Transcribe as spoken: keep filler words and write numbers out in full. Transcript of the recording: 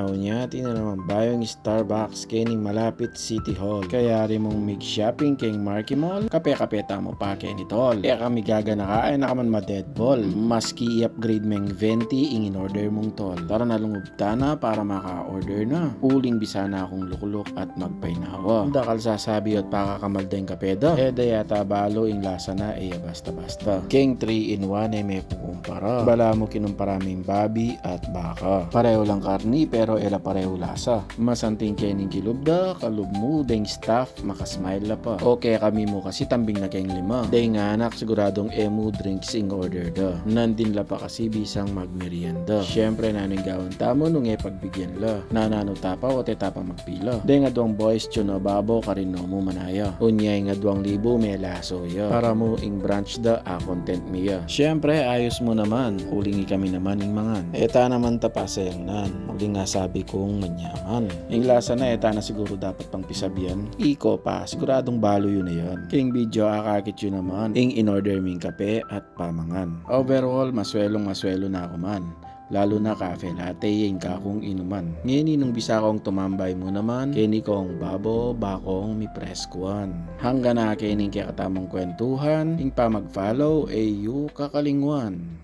Unya, atin na naman bayung Starbucks kening malapit City Hall. Kayari mung mig-shopping keng Marquee Mall, kape-kape tamu pa keni, tol. E kami gaganaka, e na ka man ma-dead ball. Maski i-upgrade meng venti ing in-order mung, tol. Tara na, lungub tana para maka-order na. Uling bisa na kung lukluk at magpainawa. Dakal sasabi at pakakamal deng kape da. E da yata balu ing lasa na, e ya basta-basta. Keng three in one e me kukumpara. Balamu kinumpara ming babi at baka. Parehu lang karni pero e la parehu lasa. Masanting kening kilub da, kalub mu deng staff, maka-smile la pa. Okay kami mu kasi tambing na keng lima. Deng anak siguradung e mu drinks ing order da. Nandin la pa kasi bisang magmerienda. Siyempre, nanung gawan tamu nung e pagbigyan la? Nananu ta pa o te ta pa magpila? Deng aduang boys, tune o babo, karin no mu manaya. Unya ing aduang libu me laso ya. Para mu ing brunch da, a content mi ya. Siyempre, ayus mu naman, uling ikami naman ing mangan. E ta naman ta pasayangnan. Uling asabi kung manyaman. Ing lasa na e ta na siguru dapat pang pisabian. Iko pa, siguradung balu yu na yan. Keng video akakit yu naman ing in-order ming kape at pamangan. Overall, maswelung maswelu na ku man. Lalu na cafe latte, ing kakung inuman. Ngeni nung bisa kong tumambay mu naman, keni kong babo, bakong mipreskuan. Hanggang na kening kekatamung kwentuhan, ing pamag-follow e yu kakalingwan.